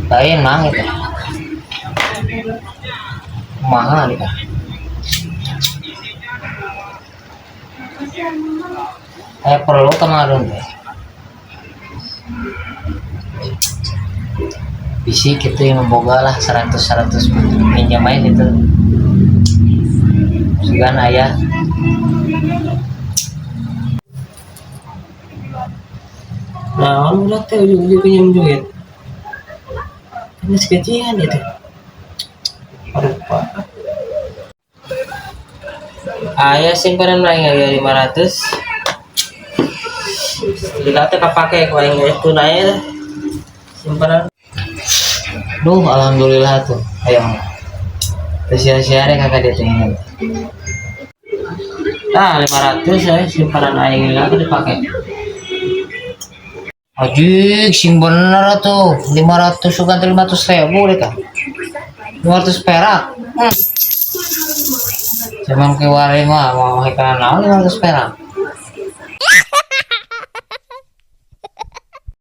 Lain mang itu. Kumaha nih kah? Aya perlu ka Mang Adun teh. Bisi kitu yang boga lah 100 100 minjam aja gitu. Sugan aya. Naon budak teh ujug-ujug pinjam duit. Geus gajian ieu teh. Rupa. Aya simpanan aing aya 500. Lila teh kapake ku aing geus tunai teh. Simpanan. Duh, alhamdulillah tuh. Ayo. Teu sia-sia deh kakak dia teh. Tah 500 ya simpanan aing lila teh dipake. Ajik, sing bener tuh. 500 sugan teh 500 ribu deh kah. 500 perak. Cuman kiwari mah mau hekana naon 500 perak.